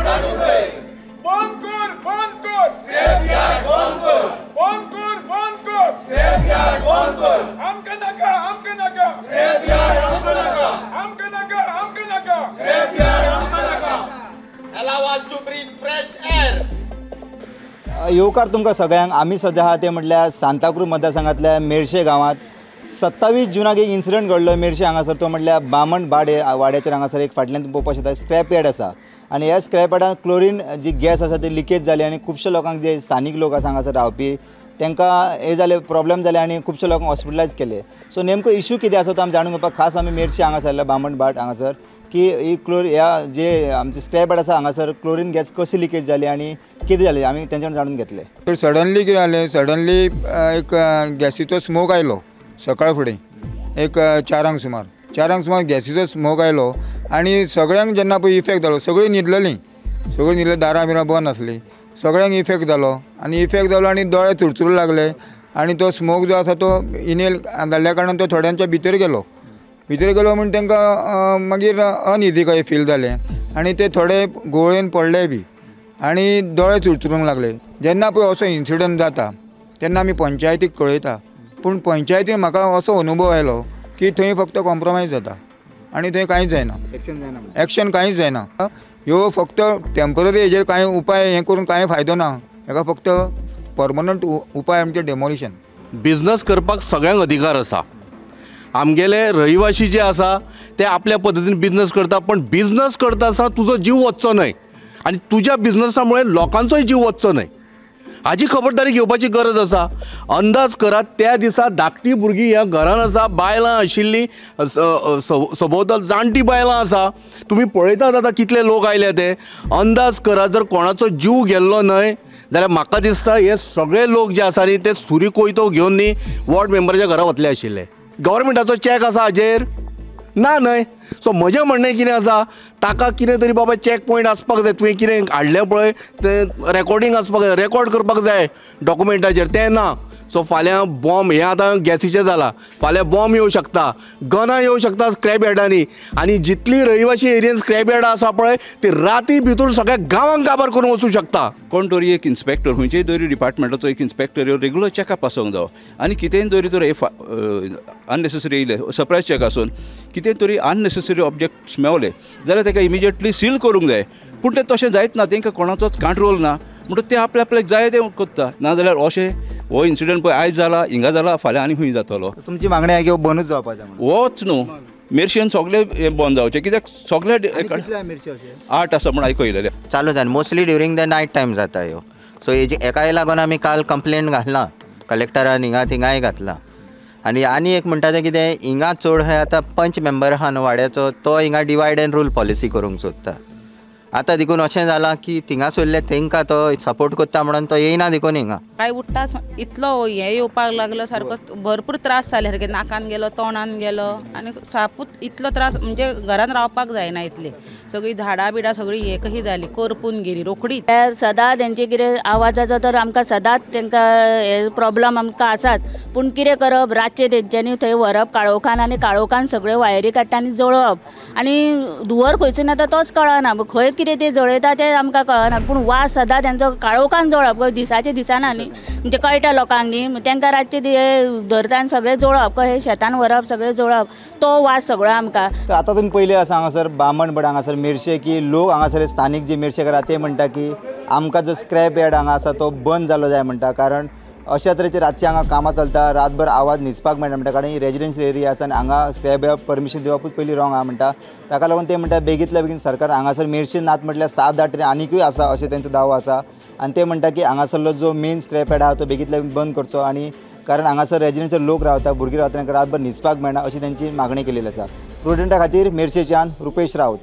बंद कर, बंद कर, स्क्रैप यार्ड बंद कर, बंद कर, बंद कर, स्क्रैप यार्ड बंद कर। आमकां नाका, आमकां नाका, स्क्रैप यार्ड आमकां नाका, आमकां नाका, आमकां नाका, स्क्रैप यार्ड आमकां नाका। Allow us to breathe fresh air. येवकार तुमकां सगळ्यांक। आमी सद्या आहा ते म्हटल्यार सांताक्रूज मतदारसंघांतल्या मेरशे गांवांत 27 जुनाक एक इन्सिडंट घडलो मेरशे हांगासर। तो म्हटल्यार बामण बाडे वाड्याचेर हांगासर एक फाटल्यान तुमी पळोवपाक शकता स्क्रॅप यार्ड आसा आनी ह्या स्क्रॅप यार्डान क्लोरीन जी गॅस आसा ती लिकेज जाली आनी खुबशे लोकांक जे स्थानीक लोक आसा हांगासर रावपी तांकां हे जाले प्रॉब्लम जाले आनी खुबशे लोकांक हॉस्पिटलायज केले। सो नेमको इशू कितें आसा तो आमी जाणून घेवपाक खास आमी मेरशे हांगासर आयला बामण भाट हांगासर की ही क्लोरीन ह्या जे आमचे स्क्रॅप यार्ड आसा हांगासर क्लोरीन गॅस कशी लिकेज जाली आनी कितें जालें आमी तेंच्यान जाणून घेतले। तर सडनली कितें जालें, सडनली एक गॅसीचो स्मोक आयलो सकाळ फुडें एक चारांक सुमार गॅसीचो स्मोक आयलो आनी सगळ्यांक जेन्ना पळय इफेक्ट जालो, सगळीं न्हिदलेलीं, सगळीं न्हिदले, दारां बिरां बंद आसलीं, सगळ्यांक इफेक्ट जालो आनी इफेक्ट जालो आनी दोळे चुरचुरूंक लागले आनी तो स्मोक जो आसा तो इनेल जाल्ल्या कारणान तो थोड्यांच्या भितर गेलो, भितर गेलो म्हूण तांकां मागीर अनइजी कशें फील जालें आनी ते थोडे गोळेन पडले बी आनी दोळे चुरचुरूंक लागले। जेन्ना पळय असो इन्सिडंट जाता तेन्ना आमी पंचायतीक कळयता, पूण पंचायतीन म्हाका असो अनुभव आयलो की थंय फक्त कॉम्प्रोमायज जाता आनी थंय कांयच जायना, एक्शन कांयच जायना। ह्यो फक्त टेंपररी हेजेर कांय उपाय हें करून कांय फायदो ना, हेका फक्त परमनंट उपाय म्हणजे डेमोलिशन। बिजनस करपाक सगळ्यांक अधिकार आसा। आमगेले रहिवासी जे आसा ते आपल्या पद्दतीन बिजनस करता, पण बिजनस करता आसतना तुजो जीव वचचो न्हय आनी तुज्या बिजनसा मुळे लोकांचोय जीव वचचो न्हय हाजी खबरदारी घेवपाची गरज आसा। अंदाज करात त्या दिसा धाकटी भुरगीं ह्या घरान आसा, बायलां आशिल्लीं, सभोवताल जाणटी बायलां आसा। तुमी पळयतात आतां कितले लोक आयले ते। अंदाज करात जर कोणाचो जीव गेल्लो न्हय जाल्यार म्हाका दिसता हे सगळे लोक जे आसा न्ही ते सुरी कोयतो घेवन न्ही वॉर्ड मेंबराच्या घरा वतले आशिल्ले। गव्हर्मेंटाचो चॅक आसा हाजेर ना न्हय। सो म्हजें म्हणणें कितें आसा, ताका कितें तरी बाबा चॅक पॉयंट आसपाक जाय। तुवें कितें हाडलें पळय तें रेकॉर्डिंग आसपाक जाय, रेकॉर्ड करपाक जाय डॉक्युमेंटाचेर, तें ना। सो फाल्यां बॉम्ब हें आतां गॅसीचें जालां, फाल्यां बॉम्ब येवं शकता, गनां येवं शकता स्क्रॅप यार्डांनी आनी जितली रहिवासी एरियन स्क्रॅप यार्डां आसा पळय ती राती भितर सगळ्या गांवांक काबार करून वचूं शकता। कोण तरी एक इन्स्पेक्टर खंयचेय तरी डिपार्टमेंटाचो एक इन्स्पेक्टर रेगुलर चॅकअप आसूंक जावो आनी कितेंय तरी तर अननेसेसरी येयले सरप्रायज चॅक आसून कितें तरी अननेसेसरी ऑब्जेक्ट्स मेवले जाल्यार ताका इमिजिएटली सील करूंक जाय। पूण तें तशें जायत ना, तांकां कोणाचोच कंट्रोल ना म्हणटकच ते आपल्या आपल्याक जाय तें करता। नाजाल्यार अशें हो इन्सिडंट पळय आयज जाला हिंगा जाला फाल्यां आनी खंय जातलो। तुमची मागणी आहा की हो बंदूच जावपाचें? होच न्हू, मेरशेन सगळे हें बंद जावचें कित्याक सगळे 8 आसा म्हूण आयकयलेलें चालू जाता mostly during the night time जाता ह्यो। सो हेजे हेकाय लागून आमी काल कंप्लेन घातला कलेक्टरान, हिंगा थिंगाय घातला। आनी आनी एक म्हणटा तें कितें हिंगा चड हे आतां पंच मेंबर आहा न्हू वाड्याचो, तो हिंगा डिवायड एंड रूल पॉलिसी करूंक सोदता। आतां देखून अशें जालां की थिंगासरले तेंकां तो सपोर्ट करता म्हणून तो येयना देखून हिंगा काय उठ्ठाच इतलो हें येवपाक लागलो सारको भरपूर त्रास जाले सारके, नाकान गेलो तोंडान गेलो आनी सापूच इतलो त्रास म्हणजे घरान रावपाक जायना इतले, सगळीं झाडां बिडां सगळीं हें कशी जाली करपून गेली रोखडीच। सदां तेंचे कितें आवाजाचो तर आमकां सदांच तेंकां हे प्रॉब्लम आमकां आसाच, पूण कितें करप रातचें तेंच्यांनी थंय व्हरप काळोखान आनी काळोखान सगळ्यो वायरी काडटा आनी जळोवप आनी धुंवर खंयसून येता तोच कळना, खंय कितें ते जळयता तें आमकां कळना, पूण वास सदां तेंचो काळोखान जळप दिसाचें दिसना न्ही, म्हणजे कळटा लोकांक न्ही, तेंकां रातचें धरता आनी सगळें जळोवप, कशें शेतान व्हरप सगळें जळोवप, तो वास सगळो आमकां। तर आतां तुमी पयलीं आसा हांगासर बामणबड हांगासर मेरशे की लोक हांगासर स्थानीक जे मेरशेकार आसा ते म्हणटा की आमकां जो स्क्रॅप यार्ड हांगा आसा तो बंद जालो जाय म्हणटा, कारण अशा तरेचे रातचे हांगा कामां चलता, रातभर आवाज न्हिजपाक मेळना म्हणटा, कारण ही रेजिडेन्शियल एरिया आसा आनी हांगा स्क्रॅप यार्ड परमिशन दिवपूच पयलीं रॉंग आहा म्हणटा। ताका लागून ते म्हणटा बेगींतल्या बेगीन सरकार हांगासर मेरशे नात म्हटल्यार 7-8 तरी आनिकूय आसा अशें तेंचो दावो आसा आनी ते म्हणटा की हांगासरलो जो मेन स्क्रॅप यार्ड आहा तो बेगींतल्या बेगीन बंद करचो आनी कारण हांगासर रेजिडेन्शियल लोक रावता, भुरगीं रावता, तांकां रातभर न्हिजपाक मेळना अशी तेंची मागणी केलेली आसा। प्रुडंटा खातीर मेरशेच्यान रुपेश राऊत।